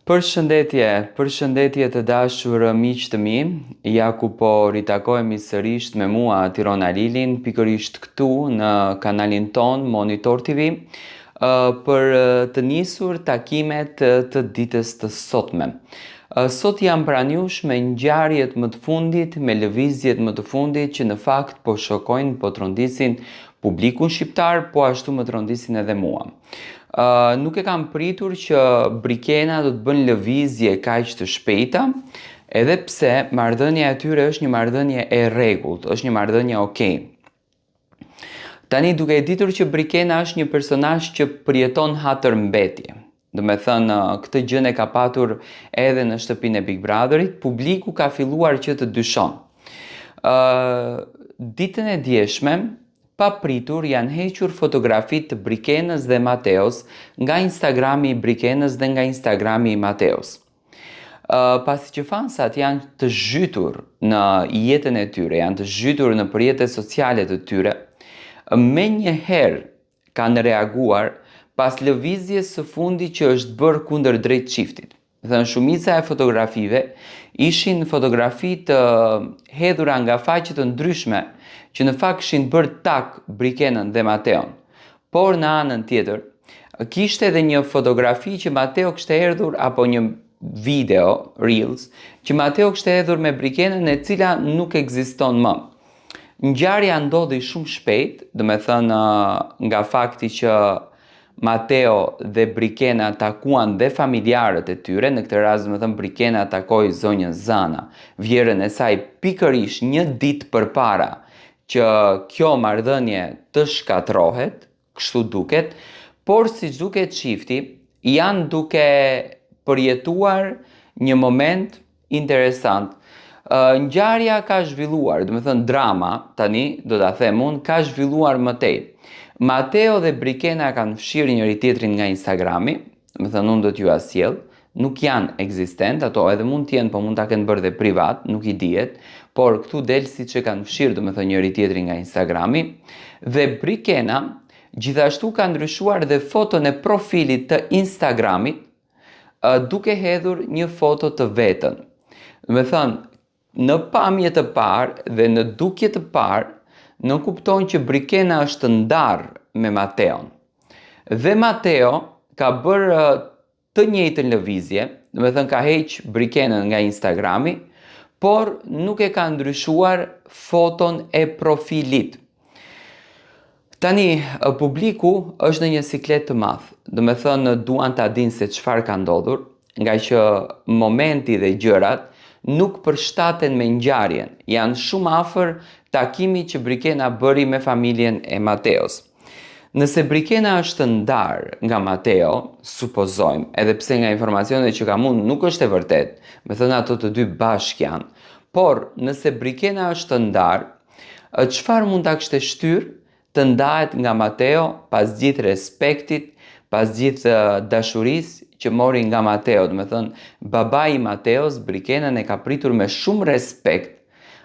Përshëndetje, përshëndetje të dashur miq të mi, ja ku po ritakohemi sërisht me mua Tiron Alilin, pikërisht këtu në kanalin tonë Monitor TV, për të nisur takimet të ditës të sotme. Sot jam pranë jush me ngjarjet më të fundit, me lëvizjet më të fundit që në fakt po shokojnë, po trondisin publikun shqiptar, po ashtu më trondisin edhe mua. Uh, nuk e kam pritur që Brikena do të bën lëvizje kaq të shpejta, edhe pse marrëdhënia e tyre është një marrëdhënie e rregullt, është një marrëdhënie okay. Tani duke e ditur që Brikena është një personazh që përjeton hatërmbetje. Domethënë, këtë gjënë e ka patur edhe në shtëpinë e Big Brotherit, publiku ka filluar që të dyshon. Uh, ditën e djeshme, Papritur janë hequr fotografi të Brikenës dhe Mateos nga Instagrami i Brikenës dhe nga Instagrami i Mateos. Pasi që fansat janë të zhytur në jetën e tyre, janë të zhytur në rrjetet sociale të tyre, menjëherë kanë reaguar pas lëvizjes së fundit që është bërë kundër drejt çiftit. Thënë shumica e fotografive ishin fotografi të hedhura nga faqe të ndryshme që në fakt kishin bërë tag Brikenën dhe Mateon. Por në anën tjetër, kishte edhe një fotografi që Mateo kishte hedhur apo një video, Reels, që Mateo kishte hedhur me Brikenën e cila nuk ekziston më. Ngjarja ndodhi shumë shpejt, domethënë nga fakti që Mateo dhe Brikena takuan dhe familjarët e tyre, në këtë rast domethënë Brikena takoi zonjën Zana, vjehrrën e saj pikërisht një ditë përpara që kjo marrëdhënie të shkatërrohet, kështu duket, por siç duket çifti janë duke përjetuar një moment Interesant. Ngjarja ka zhvilluar, domethënë drama, tani do ta them unë, ka zhvilluar më tej. Mateo dhe Brikena kanë fshirë njëri tjetrin nga Instagrami, domethënë unë do t'jua sjell, nuk janë ekzistent, ato edhe mund të jenë, po mund ta kenë bërë dhe privat, nuk i dihet, por këtu del siç e kanë fshirë, domethënë njëri tjetrin nga Instagrami, dhe Brikena gjithashtu ka ndryshuar dhe foton e profilit të Instagramit, duke hedhur një foto të vetën. Domethënë, në pamje të parë dhe në dukje të parë, nënkupton që Brikena është ndarë me Mateon. Dhe Mateo ka bërë të njëjtën lëvizje, domethënë ka heq Brikenën nga Instagrami, por nuk e ka ndryshuar foton e profilit. Tani, publiku është në një siklet të madh, domethënë duan ta dinë se çfarë ka ndodhur, ngaqë momenti dhe gjërat nuk përshtaten me ngjarjen, janë shumë afër takimit që Brikena bëri me familjen e Mateos. Nëse Brikena është ndarë nga Mateo, supozojmë, edhe pse nga informacionet që kam unë nuk është e vërtetë, domethënë ato të dy bashkë janë, por nëse Brikena është ndarë, Çfarë mund ta kishte shtyrë të ndahet nga Mateo pas gjithë respektit, pas gjithë dashurisë që mori nga Mateo, domethënë babai i Mateos Brikenën e ka pritur me shumë respekt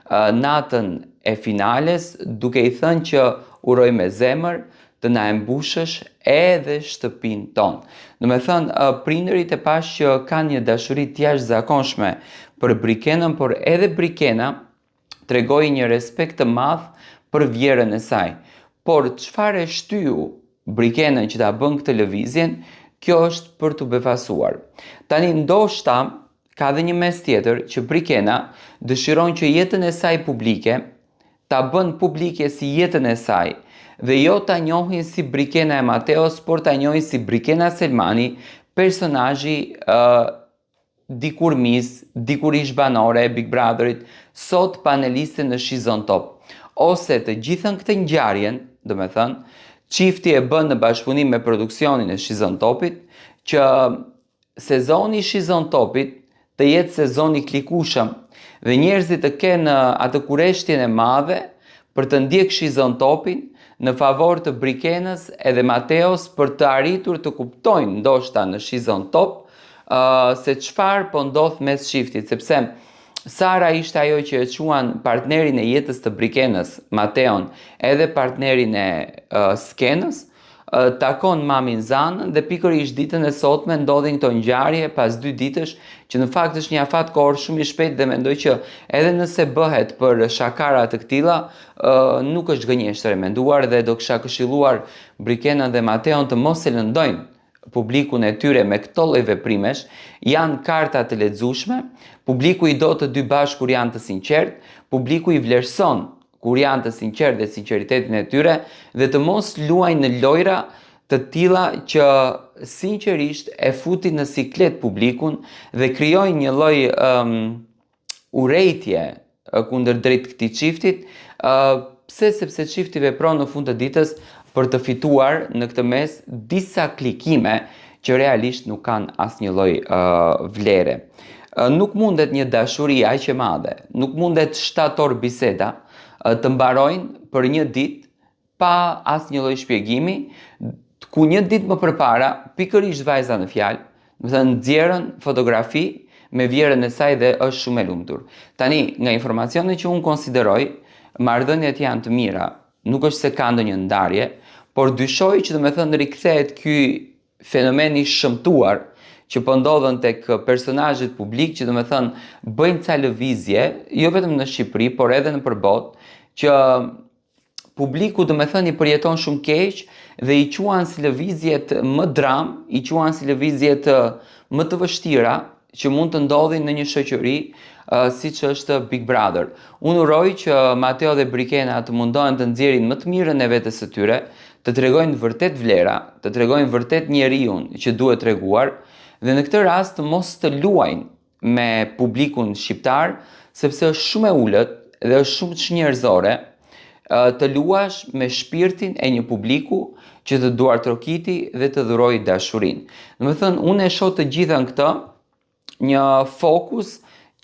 natën e finales, duke i thënë që uroj me zemër të na e mbushësh edhe shtëpinë tonë. Domethënë, prindërit e pashë që kanë një dashuri të jashtëzakonshme për Brikenën, por edhe Brikena tregoi një respekt të madh për vjehrrën e saj. Por çfarë e shtyu Brikenën që ta bën këtë lëvizjen, kjo është për t'u befasuar. Tani ndoshta ka dhe një mes tjetër që Brikena dëshiron që jetën e saj publike ta bën publike si jetën e saj dhe jo ta njohin si Brikena e Mateos, por ta njohin si Brikena Selmani, personazhi uh, dikur Miss, dikur ish banore e Big Brotherit, sot paneliste në She's on Top. Ose të gjithën këtë ngjarjen, domethënë, çifti e bën në bashkëpunim me produksionin e She's on Topit, që sezoni i She's on Topit të jetë sezon i klikueshëm dhe njerëzit të kenë atë kureshtjen e madhe për të ndjek She's on Topin në favor të Brikenës edhe Mateos për të arritur të kuptojnë ndoshta në She's on Top uh, se çfarë po ndodh mes çiftit, sepse Sara ishte ajo që e quan partnerin e jetës të Brikenës, Mateon, edhe partnerin e uh, skenës. Takon mamin Zanën dhe pikërisht ditën e sotme ndodhin këto ngjarje pas dy ditësh, që në fakt është një afat kohor shumë i shpejtë dhe mendoj që edhe nëse bëhet për shakara të këtilla, nuk është gënjeshtër e menduar dhe do kisha këshilluar Brikenën dhe Mateon të mos e lëndojnë publikun e tyre me këto lloj veprimesh, janë karta të lexueshme, publiku i do të dy bashkë kur janë të sinqertë, publiku i vlerëson kur janë të sinqertë dhe sinqeritetin e tyre dhe të mos luajnë në lojra të tilla që sinqerisht e futin në siklet publikun dhe krijojnë një lloj um, urrejtje kundër drejt këtij çiftit, uh, pse sepse çifti vepron në fund të ditës për të fituar në këtë mes disa klikime që realisht nuk kanë asnjë lloj uh, vlere. Uh, nuk mundet një dashuri aq e madhe, nuk mundet 7 orë biseda uh, të mbarojnë për një ditë pa asnjë lloj shpjegimi, ku një ditë më përpara, pikërisht vajza në fjalë, domethënë nxjerrën fotografi me vjehrrën e saj dhe është shumë e lumtur. Tani, nga informacionet që unë konsideroj, marrëdhëniet janë të mira, nuk është se ka ndonjë ndarje, por dyshoj që domethënë rikthehet ky fenomen i shëmtuar që po ndodhën tek personazhet publik që domethënë bëjnë ca lëvizje, jo vetëm në Shqipëri, por edhe nëpër botë, që publiku domethënë i përjeton shumë keq dhe i quan si lëvizjet më dramë, i quan si lëvizjet më të vështira që mund të ndodhin në një shoqëri uh, siç është Big Brother. Unë uroj që Mateo dhe Brikena të mundohen të nxjerrin më të mirën e vetes së tyre, të tregojnë vërtet vlera, të tregojnë vërtet njeriun që duhet treguar dhe në këtë rast të mos të luajnë me publikun shqiptar, sepse është shumë e ulët dhe është shumë çnjerëzore të luash me shpirtin e një publiku që të duartrokiti dhe të dhuroi dashurinë. Domethënë, unë e shoh të gjithën këtë një fokus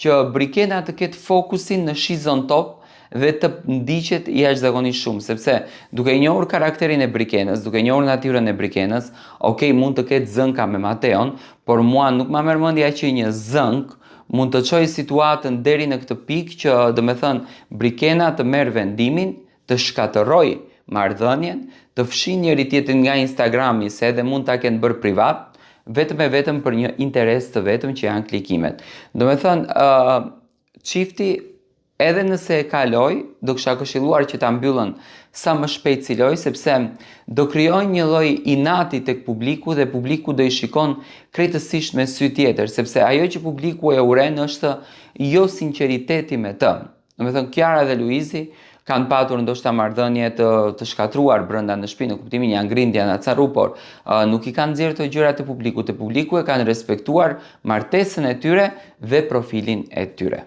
që Brikena të ketë fokusin në She's on Top dhe të ndiqet jashtëzakonisht shumë, sepse duke njohur karakterin e Brikenës, duke njohur natyrën e Brikenës, ok, mund të ketë zënka me Mateon, por mua nuk ma merr mendja që një zënk mund të çojë situatën deri në këtë pikë që, domethënë, Brikena të merr vendimin të shkatërrojë marrëdhënien, të fshijnë njëri tjetrin nga Instagrami se edhe mund ta kenë bërë privat, vetëm e vetëm për një interes të vetëm që janë klikimet. Domethënë, uh, çifti edhe nëse e ka lojë, do kisha këshilluar që ta mbyllën sa më shpejt si lojë, sepse do krijojnë një lloj inati tek publiku dhe publiku do i shikon krejtësisht me sy tjetër, sepse ajo që publiku e urren është jo sinqeriteti me të. Domethënë Kiara dhe Luizi kanë patur ndoshta marrëdhënie të të shkatërruar brenda në shtëpi, në kuptimin janë grindë, janë acaru, por uh, nuk i kanë nxjerrë këto gjëra te publiku, te publiku e kanë respektuar martesën e tyre dhe profilin e tyre.